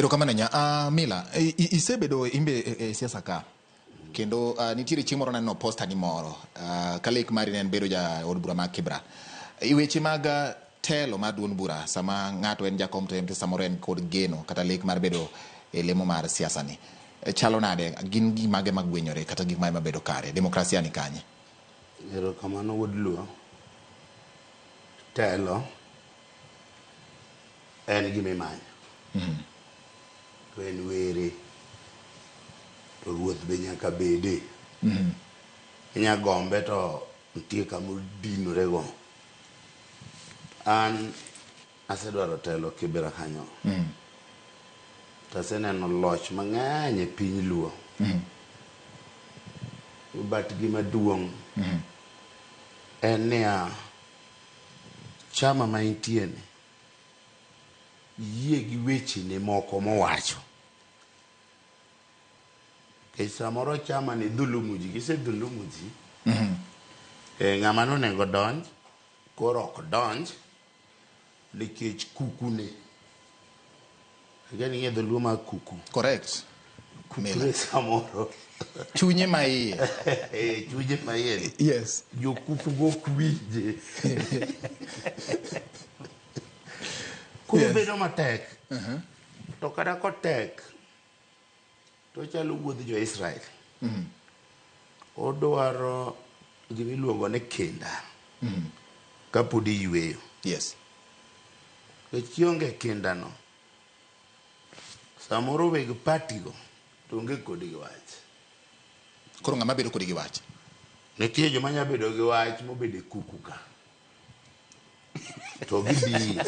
Erokamano nya. Mila, isebedo imbe e siasa ka. Kendo nitiere chieng' moro naneno posta ni moro ka lek mari ne en bedo ja od bura ma Kibra. E weche mag telo mar duond bura sama ng'ato en jakom to en to samoro en kod geno kata lek mar bedo e lemo mar siasa ni. Chalo nade? Gin gik mage magwenyore kata gik mage mabedo kare? Demokrasia ni kanye? Erokamano wuod Luo. Telo en gima imanyo. To en were. To ruoth be nyaka bede. Inya gombe to nitie kama odinore go. An asedwaro telo Kibera kanyo. To aseneno loch mang'eny e piny Luo. But gima duong' en niya, chama ma intie ni, yie gi wechene moko mowacho. Nikech samoro chama ni dhulumu ji, gisedhulumu ji. Eh, ng'ama nonego donj, koro ok donj nikech kuku ne. Akia ni ing'e dholuo mar kuku. Correct. Mila. Kukre samoro. Chunye ma iye. Eh, chunye ma iye ni. Yes. Jokuku go ok winje. Koro Yes. bedo matek. To kata kotek, to ochalo wuodh jo-Israel. Odwaro gima iluongo ni kinda kapod iyweyo. Yes. Nikech kionge kindano, samoro weg party go to onge kodi gi wach. Koro ng'ama bedo kodi gi wach? Nitie joma nyalo bedo gi wach mobedo e kuku ka. To gidhi.